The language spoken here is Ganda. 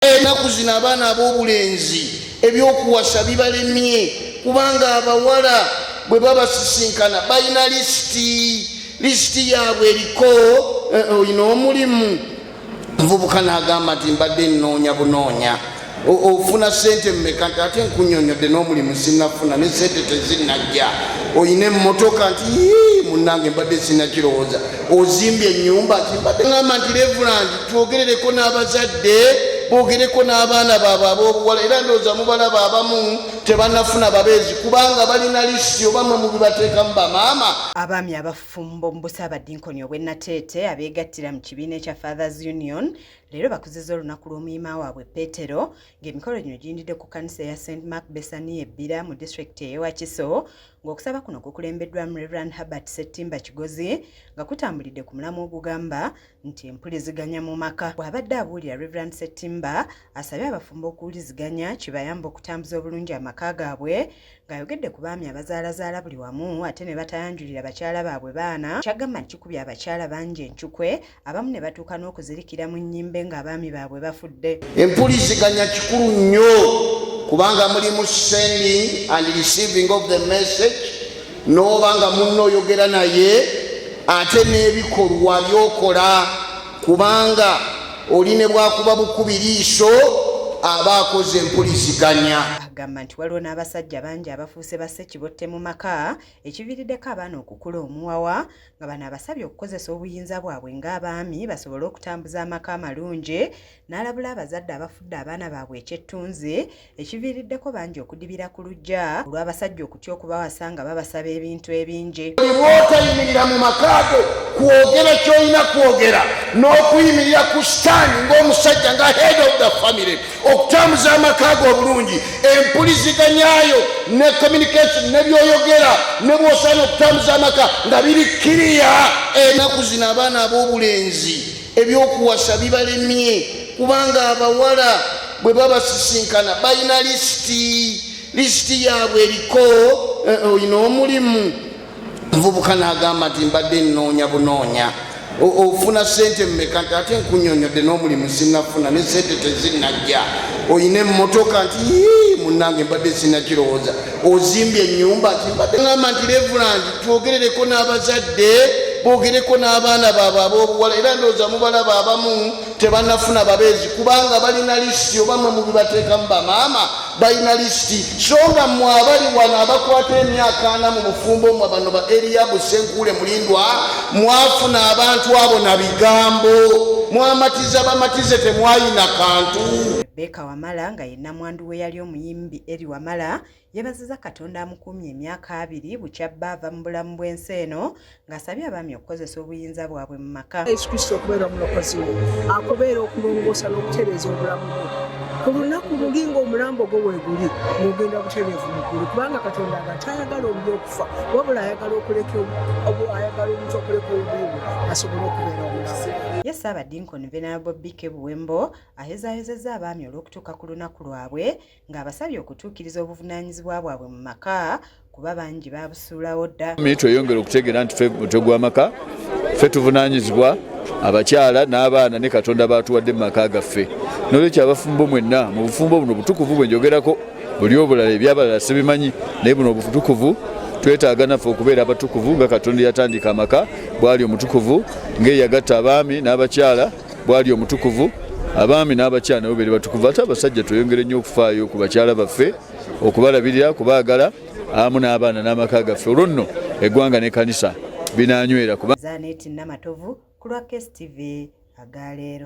Ennaku zino abaana ab'obulenzi ebyokuwasa bibalemye kubanga abawala bwe babasisinkana balina lisiti, lisiti yaabwe eriko olina omulimu. Nvubuka n'agamba nti mbadde nnoonya bunoonya. Ofuna ssente mmeka? Nti ate nkunyonyodde n'omulimu sinnafuna, ne ssente tezinnajja. Olina emmotoka? Nti "Yii, munnange, mbadde sinnakirowooza. Ozimbye ennyumba?" Nti mbadde ngamba nti Reverend, twogerereko n'abazadde boogereko n'abaana baabwe ab'obuwala. Era ndowooza mubalaba abamu tebannafuna babeezi kubanga balina lisiti, oba mwe mubibateekamu bamaama. Abaami abafumbo mu Busaabadinkoni obw'e Nateete abeegattira mu kibiina ekya Fathers Union leero bakuzizza olunaku lw'omuyima waabwe Peetero, ng'emikolo gino giyindidde ku kkanisa eya St Mark Bethania e Bbira mu disitulikiti ey'e Wakiso, ng'okusaba kuno kukulembeddwamu Reverend Herbert Settimba Kigozi, nga kutambulidde ku mulamwa ogugamba nti empuliziganya mu maka. Bw'abadde abuulira, Reverend Settimba asabye abafumbo okuwuliziganya kibayamba okutambuza obulungi amaka gaabwe, ng'ayogedde ku baami abazaalazaala buli wamu ate ne batayanjulira bakyala baabwe baana, kyagamba nti kikubye abakyala bangi encukwe, abamu ne batuuka n'okuzirikira mu nnyimbe ng'abaami baabwe bafudde. Empuliziganya kikulu nnyo kubanga mulimu sending and receiving of the message, n'oba nga munno oyogera naye, ate n'ebikolwa byokola, kubanga oli ne bwakuba bukubiriiso aba akoze empuliziganya. Agamba nti waliwo n'abasajja bangi abafuuse bassekibotte mu maka, ekiviiriddeko abaana okukula omuwawa, nga bano abasabye okukozesa obuyinza bwabwe ng'abaami basobole okutambuza amaka amalungi, n'alabula abazadde abafudde abaana baabwe ekyettunzi, ekiviiriddeko bangi okudibira ku luggya olw'abasajja okutya okubawasa nga babasaba ebintu ebingi. Buli bw'otayimirira mu maka go kwogera ky'olina kwogera n'okuyimirira ku stand ng'omusajja, nga head of the family, okutambuza amaka go obulungi, empuliziganyayo ne communication ne byoyogera ne bw'osaana okutambuza amaka nga biri clear. Ennaku zino abaana ab'obulenzi ebyokuwasa bibalemye kubanga abawala bwe babasisinkana balina lisiti, lisiti yaabwe eriko olina omulimu. Nvubuka n'agamba nti mbadde nnoonya bunoonya. Ofuna ssente mmeka? Nti ate nkunyonyodde n'omulimu sinnafuna, ne ssente tezinnajja. Olina emmotoka? Nti "Yii, munnange, mbadde sinnakirowooza. Ozimbye ennyumba?" Nti mbadde ngamba nti Reverend, twogerereko n'abazadde boogereko n'abaana baabwe ab'obuwala. Era ndowooza mubalaba abamu tebannafuna babeezi kubanga balina lisiti, oba mwe mubibateekamu bamaama, balina lisiti. So nga mmwe abali wano abakwata emyaka 40 mu bufumbo, mmwe bano ba Eriyabu Senkuule Mulindwa, mwafuna abantu abo na bigambo, mwamatiza bamatize, temwayina kantu. Rebecca Wamala, nga ye nnamwandu we yali omuyimbi Eri Wamala, yeebaziza Katonda amukuumye emyaka 20 bukya bba ava mu bulamu bw'ensi eno, ng'asabye abaami okukozesa obuyinza bwabwe mu maka. Yesu Kristo okubeera omulokozi wo, akubeera okulongoosa n'okutereeza obulamu bwo. Ku lunaku luli ng'omulambo gwo weeguli, ng'ogenda butereevu mu ggulu, kubanga Katonda nga tayagala obubi okufa, wabula ayagala okuleka ayagala omuntu okuleka obubi bwe asobole okubeera omulamu. Ye Ssaabadinkoni Venerable BK Buwembo ayozaayozezza abaami olw'okutuuka ku lunaku lwabwe, ng'abasabye okutuukiriza obuvunaanyizibwa bwabwe mu maka, kuba bangi baabusuulawo dda. Mi tweyongere okutegeera nti ffe mutwe gw'amaka, ffe tuvunaanyizibwa abakyala n'abaana ne Katonda baatuwadde mu maka gaffe. Nolwekyo abafumbo mwenna mu bufumbo buno butukuvu bwe njogerako, buli obulala ebyabalala sibimanyi, naye buno obutukuvu twetaaga naffe okubeera abatukuvu nga Katonda yatandika amaka bwali omutukuvu, ng'eyagatta abaami n'abakyala bwali omutukuvu. Abaami n'abakyala nabo beere batukuvu. Ate abasajja tweyongere nnyo okufaayo ku bakyala baffe, okubalabirira, kubaagala awamu n'abaana n'amaka gaffe. Olwo nno eggwanga n'ekkanisa binanywera kuba Zanet Namatovu ku lwa KSTV agaleero.